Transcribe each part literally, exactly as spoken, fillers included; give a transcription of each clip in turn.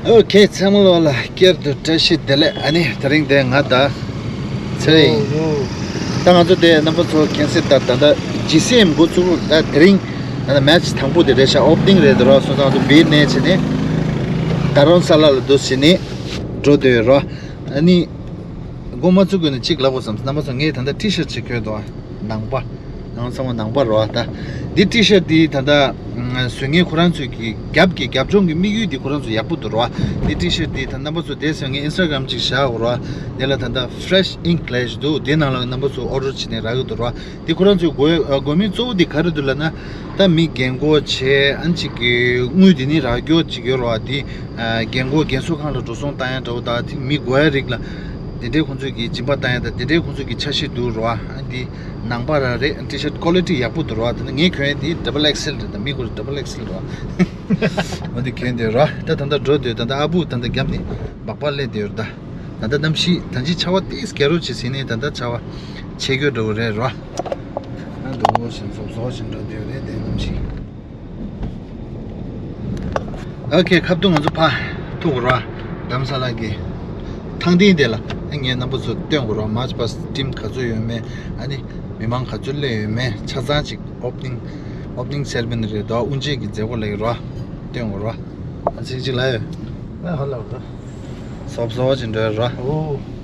ཨོ་ཁེ། ཚང་མ་ལོ་ལ་བསྐྱར་དུ་བཀྲ་ཤིས་བདེ་ལེགས། ཨ་ནི་དེ་རིང་དེ་ང་ད་ཚེ་རིང་། ད་ང་ཚོ་དེ་རྣམ་པ་ཚོ་མཁྱེན་གསལ་ལྟར་ད་ལྟ་ཇི་སི་ཨེམ་འགོ་བཙུགས་ད་དེ་རིང་ད་ལྟ་མེ་ཆི་དང་པོ་དེ་རེད་ཤག་ཨོ་པ་ནིང་རེད་དེ་རོ། སོང་ཙང་ང་ཚོ་བིར་ནས་བྱས་ནས་དྷ་རམ་ས་ལ་ལ་འདུག་བྱས་ནས་འགྲོ་འདོད་རོ། ཨ་ནི་འགོ་མ་བཙུགས་གོང་ནས་གཅིག་ལབ་དགོས་བསམ། རྣམ་པ་ཚོ་ངས་ད་ལྟ་ཊི་ཤར་ཊི་ཅིག་གྱོན་འདུག་ནང་པ། ང་ཚང་མ་ནང་པ་རོ། ད་འདི་ཊི་ཤར་ཊི་འདི་ད་ལྟ་བཟོ་མཁན་ཁོ་རང་ཚོས་ཀྱི་རྒྱབ་ཀྱི་རྒྱབ་ལྗོངས་ཀྱི་དམིགས་ཡུལ་འདི་ཁོ་རང་ཚོ་ཡག་པོ་འདུག་རོ། འདི་ཊི་ཤར་ཊི་འདི་ད་རྣམ་པ་ཚོ་དེ་སོང་ངས་ཨིན་སི་ཊ་གྷ་རམ་ཅིག་བཞག་རོ། དེ་ལ་ད་ལྟ་Fresh Ink ལབ་ཞིག་འདུག་དེ་ནང་ལ་རྣམ་པ་ཚོ་ཨོ་ཌར་བྱས་ནས་རག་གི་འདུག་རོ། འདི་ཁོ་རང་ཚོའི་དགོས་དགོས་དམིགས་གཙོ་བོ་འདི་ག་རེ་འདུག་ལབ་ན། ད་མི་རྒན་གོག་བྱས་ཨ་ནི་ཅིག་གི་དངུལ་འདི་ནི་རག་རྒྱུ་ཅིག་ཡོད་རོ། འདི་རྒན་གོག་རྒན་གསོ་ཁང་ལ་འགྲོ་སོང་བཏང་ཡ་འདྲ་བོ་དང་མི་དགོས་ཡ་རིགས་ལ་དེ་འདྲའི་ཁོང་ཚོས་ཀྱི་སྦྱིན་པ་བཏང་ཡ་དང་དེ་འདྲའི་ཁོང་ཚོས་ཀྱི་འཆར་གཞི་འདུག་རོ། ཨ་འདི་ནང་པ་རང་རེད། ཊི་ཤར་ཊི་ཀོ་ལི་ཊི་ཡག་པོ་འདུག་རོ། དེ་ནི་ངས་གྱོན་ཡ་དེ་ཌབ་བལ་ཨེག་སི་ཨེལ་རེད། ད་མི་དགོས་རེད། ཌབ་བལ་ཨེག་སི་ཨེལ་རོ། འོ་འདི་གྱོན་དེ་རོ། ད་ད་ལྟ་འགྲོ་འདོད། ད་ལྟ་ཨ་བུ་ད་ལྟ་རྒྱབ་ནས་སྦག་སྦག་སླེབས་བསྡད་ཡོད་རེད། ད་ད་ལྟ་གནམ་གཤིས་ད་ཅི་ཆར་པ་ཏིས་རྒྱག་རོགས་བྱེད་ཟིན་ནས་ད་ལྟ་ཆར་པ་ཆད་རྒྱུ་འདྲ་བོ་རེད་རོ། ཨ་འདུག་བཞིན་སོབ་སོབ་བཞིན་འགྲོ་འདོད་རེད་དེ་གནམ་གཤིས། ཨོ་ཁེ། ཁ་ཐུག་ང་ཚོ་ཕར་ཐུག་རོ། དྷ་རམ་ས་ལ་གི་ཐང་སྟེང་དེ་ལ་ངས་རྣམ་པ་ཚོ་སྟོན་དགོས་རོ། མཱར་ཆི་པ་སི་ཊི་ཊིམ་ག་ཚོད་ཡོད་མེད། ཨ་ནི་མི་མང་ག་ཚོད་སླེབས་ཡོད་མེད། ཆ་ཚང་ཅིག་ཨོ་པ་ནིང་ཨོ་པ་ནིང་སེ་རི་མོ་ནི་རེད་དོ། དབུ་འབྱེད་ཀྱི་མཛད་སྒོ་ལ་ཡོད་རོ། སྟོན་དགོས་རོ། ཨ་ཚིག་ཅིག་ལ་ཡོད། ཨ་ཧ་ལ་རོ། སོབ་སོབ་ཅིག་འགྲོ་རོ། ཨོ།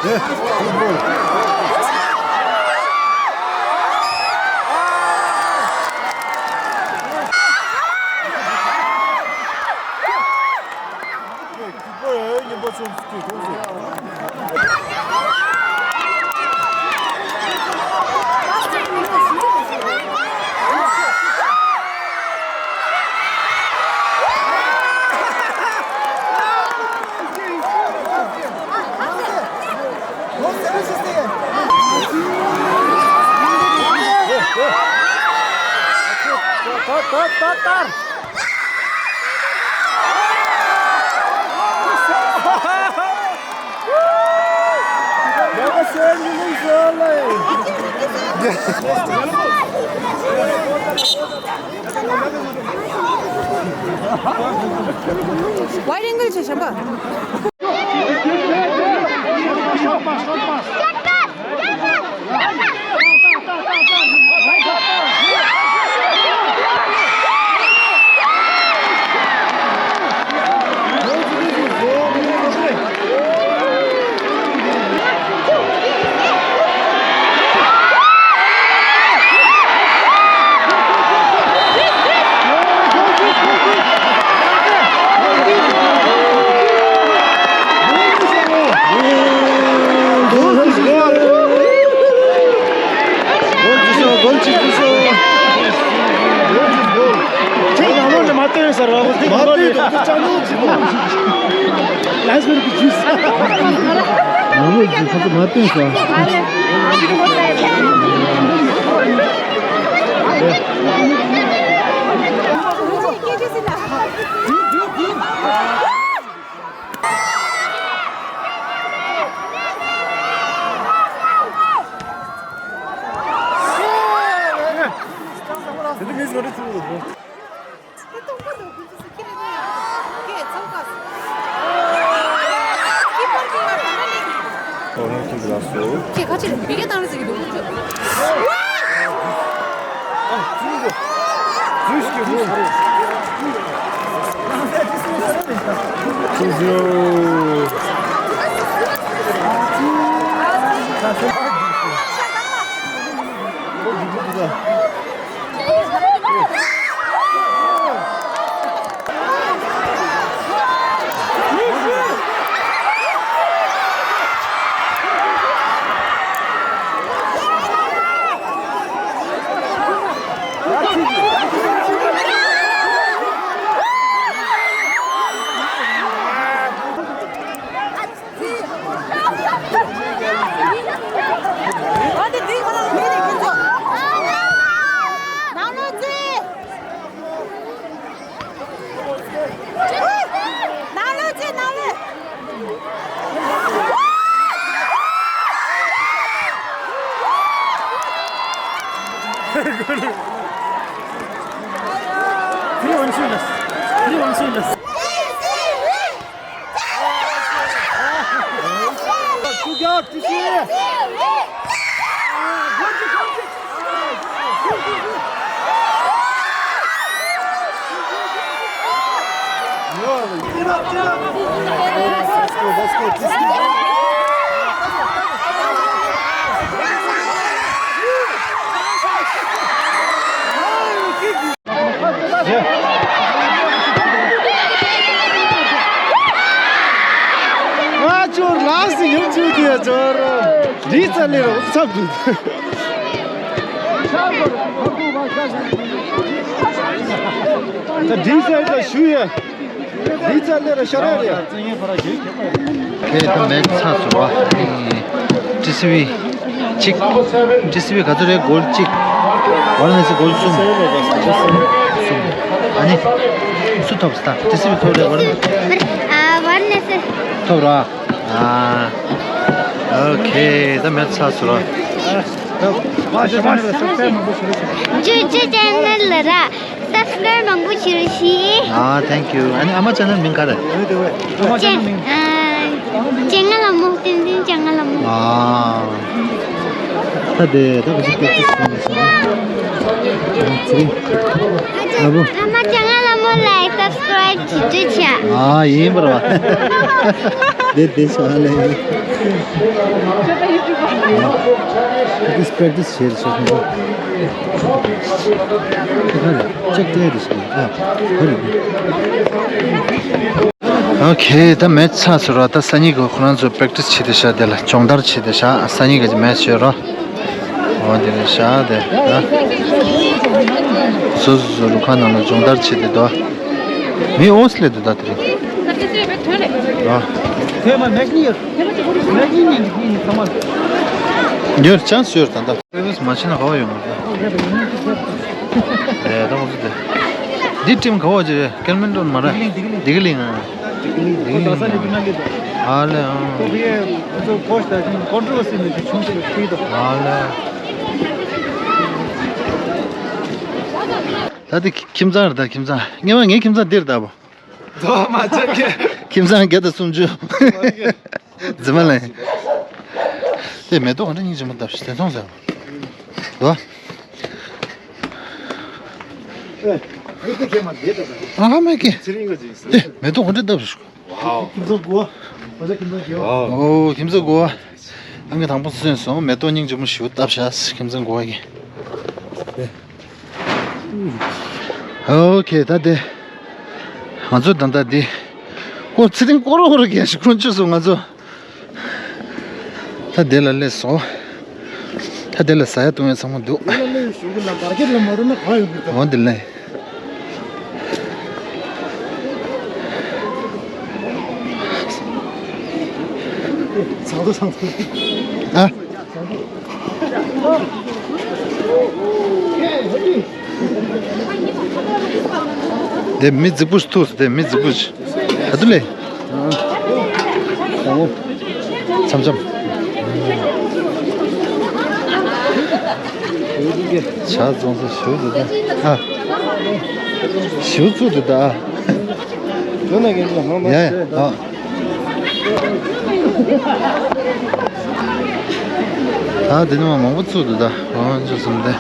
ད་ད་ད་ད། Wide angle ཆེ་ཤོས་པ། ཁྱེད་རང་ལོ་ནས་མ་བསྟན་ཟེར་བ་གོ། དེ་མ་བསྟན་དུ་དེ་ཅང་ནོ་ཅི་མོ། ལས་མེད་ཀྱི་ཇུས། ནང་ལོ་ཇུས་ཁོ་ཚོ་མ་བསྟན་ཟེར། ཁྱེད་ཁ་ཆེ་རུ་བི་གེ་བཏང་ཟེར་གི་འདུག་ང་ཚོ་ལགས་སུ་ཡོང་ཚུལ་དེ་ཚོར་འདི་ཙམ་ལས་རོགས་ཚབ་དགོས། ད་འདི་ཙམ་ད་ཞུ་ཡ། འདི་ཙམ་ལས་ར་ཤ་ར་རེད། ཁྱེད་ད་མེད་ཚ་སུ་བ། ཊི་སི་ཝི་གཅིག་ཊི་སི་ཝི་ག་ཚོད་རེད། གོལ་གཅིག་ཝར་ནེ་སི་གོལ་གསུམ། གསུམ། ཨ་ནི་སུ་ཐོབ་ས། ཊི་སི་ཝི་ཐོབ་རེད། ཝར་ནེ་སི། ཨ། ཝར་ནེ་སི། ཐོབ་ར། ཨ། ཨོ་ཁེ། ད་མེད་ཚ་སུ་ར། ཇུ་ཇུ་ཅེ་ནལ་ལ་ར། སབ་སི་ཀེ་རབ་མང་པོ་བྱེད་རོགས་ཞུ། ཨ། ཐེང་ཀིའུ། ཨ་ནི་ཨ་མ་ཅེ་ནལ་མིང་ག་རེ། ཨ་མ་ཅེ་ནལ་མིང་། ཨ། ཅེ་ང་ལ་མོ། བསྟན་འཛིན་ཅེ་ང་ལ་མོ། ཨ། ད་དེ་ད་ག་ཚོད་པེག་ཊིས་བྱས་ནས་ཟེར་ན། ཨ་ཙི། ཨ་བོ། ཨ་མ་ཅེ་ང་ལ་མོ། Like, subscribe བྱེད་རྒྱུ་བྱ། ཨ། ཡིན་པར་བ། དེ་དེ་ཤ་ལེ། Practice practice བྱེད་ཤོག་ཁོང་ཚོ། ཅེག་དེ་རེ་ཤི། ཨ། ཧོ་རེ། ཨོ་ཁེ། ད་མེ་ཚ་སོ་ར། ད་སང་ཉིན་གི་ཁོ་རང་ཚོ་practice བྱེད་དེ་ཤ། དེ་ལ་སྦྱོང་བརྡར་བྱེད་དེ་ཤ། སང་ཉིན་གི་མེ་ཚ་ཡོད་རོ། འོ་དེ་རེད་ཤག་དེ། ད་སོ་སོ་སོ་རུ་ཁ་ནང་ལ་སྦྱོང་བརྡར་བྱེད་དེ་འདུག་མི་ཨོ་སི་ལེ་འདུག་ད་དེ་རིང་། ཨ། ཉོར་ཅང་སུ་ཡོད་ད་ད། སེར་བིས་མ་བྱེད་ན་ག་བ་ཡོང་གི་རེད། ཨེ། ད་ཁོ་ཚོ་དེ། འདི་ཊིམ་ག་བ་ཅི་རེད། ཀེལ་མན་ཊོན་མ་རེད། བདེ་སྐྱིད་གླིང་། ཨ། ཨ་ལེ། ཨ། ཨ་ལེ། ད་དེ་ཁྱིམ་ཚང་རེད་ད། ཁྱིམ་ཚང་ངེས་པ་ངའི་ཁྱིམ་ཚང་འདིར་ད་བོ། ཁྱིམ་ཚང་བརྒྱ་དང་སུམ་ཅུ། རྫི་མ་ལེན། དེ་མེ་ཏོག་ག་འདྲ་སྙིང་རྗེ་མོ་བཏབ་ཤག་དེ་མཐོང་ཟེར། དོ། ཨ་མེ་ཀི། དེ་མེ་ཏོག་ག་འདྲ་བཏབ་ཤག་ཁྱིམ་ཚང་དགུ་པ། ཁྱིམ་ཚང་དགུ་པ། ཨོ། ཁྱིམ་ཚང་དགུ་པ། ཨང་ཀི་དང་པོ་སོན་སོང་། མེ་ཏོག་སྙིང་རྗེ་མོ་ཞིག་བཏབ་ཤག་ཁྱིམ་ཚང་དགུ་པ་གི། ཨོ་ཁེ། ད་དེ་ང་ཚོ་ད་ལྟ་འདི་ཀོ་ཚེ་རིང་ཀོ་རོ་ཀོ་རོ་གས་ཤིག་ཁོང་ཆུ་སོང་ང་ཚོ། ད་དེ་ལ་སླེབས་སོང་། ད་དེ་ལ་ཟ་ཡ་བཏུང་ཡ་ཚང་མ་འདུག་དེ་ལ་སླེབས་ཞུ་གི་ལ་མར་ཀེ་ཊི་ལ་མ་འགྲོ་ན་གང་ཡོང་གི་འདུག་འོ་འདི་ལ། ཚང་དུ་ཚང་དུ། ཨ། དེ་མི་རྫིག་པོ་ཞིག་ཐུག་སོང་། དེ་མི་རྫིག་པོ་ཞིག་ད་དུ་ལེ། ཨ། མཚམས་མཚམས། ཇ་བཙོང་ས་ཞུ་འདུག་ད། ཨ། ཞུ་ཚུགས་འདུག་ད། ཡ་ཡ། ཨ། ད་དེ་ནི་མ་མང་པོ་ཚུགས་འདུག་ད། འོ་ཅོ་སུམ་དེ།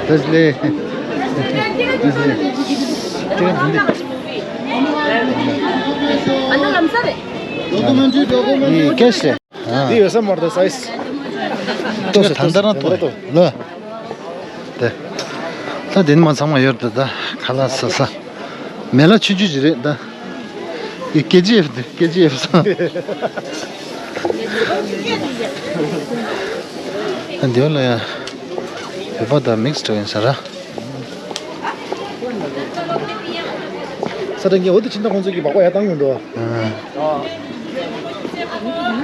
ད་ལེ། ད་ལེ། ཨ་ནི་ལམ་ས་རེད། ཨི་ཀེ་ཤེ། ཨ། འདི་ཡོད་ས་མ་རེད་ད། སའི་ཛི། ཏོག་ཙམ་ད་ལྟ་རང་ཏོག་ལོ། དེ། ད་དེ་ནི་མ་ཚང་མ་ཡོད་ད། ད་ཁ་ལག་ཟ་ས། མེ་ལ་ཆུང་ཆུང་ཅིག་རེད་ད། ཡི་ཀེ་ཇི་ཨེཕ་དེ། ཀེ་ཇི་ཨེཕ་ས། ཨ། འདི་ལ་ཡ། བོད་པ་དང་མིག་སི་འདྲ་ཡིན་ས་ར། ས་ཏྲ་ངས་འོ་དེ་ཕྱི་ཟླ་ཁོང་ཚོ་གི་སྦག་སྦག་ཡར་བཏང་ཡོང་འདུག་ཨ།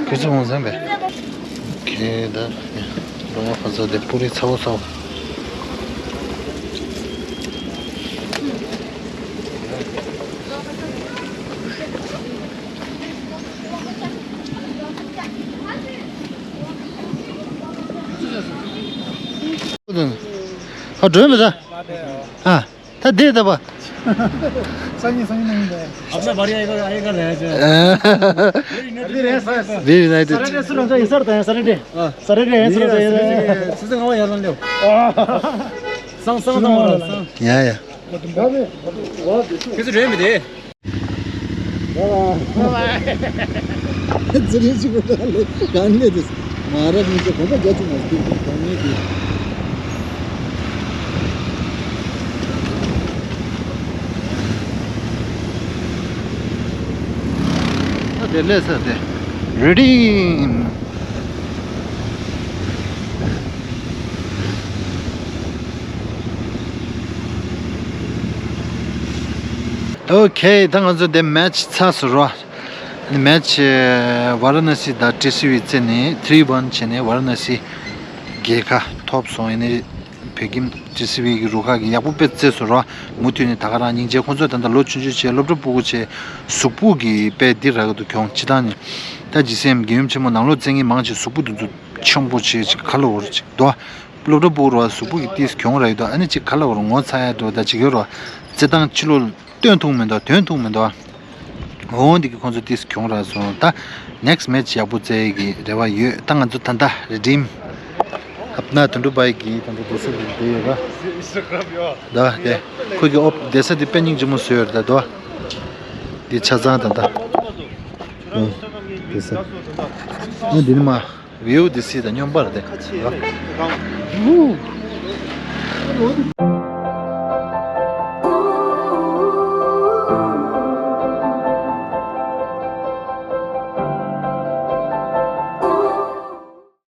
ཁྱོད་ཚོ་འོང་ཟེར་བས། ཁྱེད་ད་རོ་ཡ་ཕ་ཚོ་དེ་པུ་རི་ཚ་བོ་ཚ་བོ། ཁ་སྒྲོན་མེད་ད། ཨ། ད་དེ་ད་པ། སང་ཉིན་སང་ཉིན་ནང་ཡིན་པས། अपना बढ़िया एक एक ले। Very United। Very United। Saturday सुरु हुन्छ, यो सर त यहाँ सटर्डे। अँ। सटर्डे यहाँ सुरु हुन्छ, यो। सिजन आवा यहाँ लाने हो। सँग सँग त आवा सँग। या या। किस रेम दे। Bye bye. Zuri zuri gale gale des. Mara ni ko ko ja tu mas tu ko ni di. Dele sa de. Ready. ཨོ་ཁེ། ད་ང་ཚོ་དེ་མེ་ཆི་ཚར་སོང་རོ། མེ་ཆི་ཝཱ་ར་ཎ་སི་དང་ཊི་སི་ཝི་རྩེ་ནས་ཐི་རི་ཝན་བྱས་ནས་ཝཱ་ར་ཎ་སི་རྒྱལ་ཁ་ཐོབ་སོང་། ཡིན་ནའི་བོད་ཁྱིམ་ཊི་སི་ཝི་གི་རུ་ཁག་གིས་ཡག་པོ་དཔེ་རྩེས་སོང་རོ། མུ་མཐུད་ནས་ད་ག་རང་སྙིང་རྗེ། ཁོང་ཚོས་ད་ལྟ་ལོ་ཆུང་ཆུང་བྱས། སློབ་གྲྭ་ཕྲུ་གུ་བྱས། གཟུགས་པོ་གི་དཔེ་འདི་རག་གི་འདུག་གྱོང་ཅི་ཐང་ནས། ད་ཇི་སེམས་རྒྱལ་ཡུམ་ཆེན་མོ་ནང་ལོགས་བཙན་གྱིས་མང་ཆེ་གཟུགས་པོ་འདི་ཚོ་ཆེན་པོ་བྱས་ཅིག་ག་ལ་འོར་ཅིག་དོ། སློབ་གྲྭ་ཕྲུ་གུ་ར་གཟུགས་པོ་གི་ཏིས་གྱོང་རག་ཡོད་དོ། ཨ་ནི་ཅིག་ག་ལ་བར་ངོ་ཚ་ཡ་འགྲོ་ད་ཅིག་ཡོད་ར། རྩེད་ཐང་ཕྱི་ལོགས་སྟོན་ཐུབ་མི་འདུག་དོན་ཐུབ་མི་འདུག་འོ་འདི་གི་ཁོང་ཚོ་ཏིས་གྱོང་རག་སོང་། ད་ནེག་སི་མེ་ཆི་ཡག་པོ་རྩེ་གི་རེ་བ་ཡོད། ད་ང་ཚོ་ད་ལྟ་རི་ཌིམ་ ཨབ་ན་དོན་གྲུབ་བྷའི་གི་ད་ལྟ་བསྡད་ས་འདི་བསྡད་ཡོད་ར། ད་དེ་ཁོ་གི་ཨོབ་བསྡད་ས་འདི་དཔེ་སྙིང་རྗེ་མོ་བཟོས་ཡོད་རེད་ད་དོ། འདི་ཆ་ཚང་ད་ད། ཨོ། བསྡད་ས། ཨ་འདི་ནི་མ། བིའུ་འདི་སི་ད་སྙོམས་པར་དེ། ཨ། ཝུ།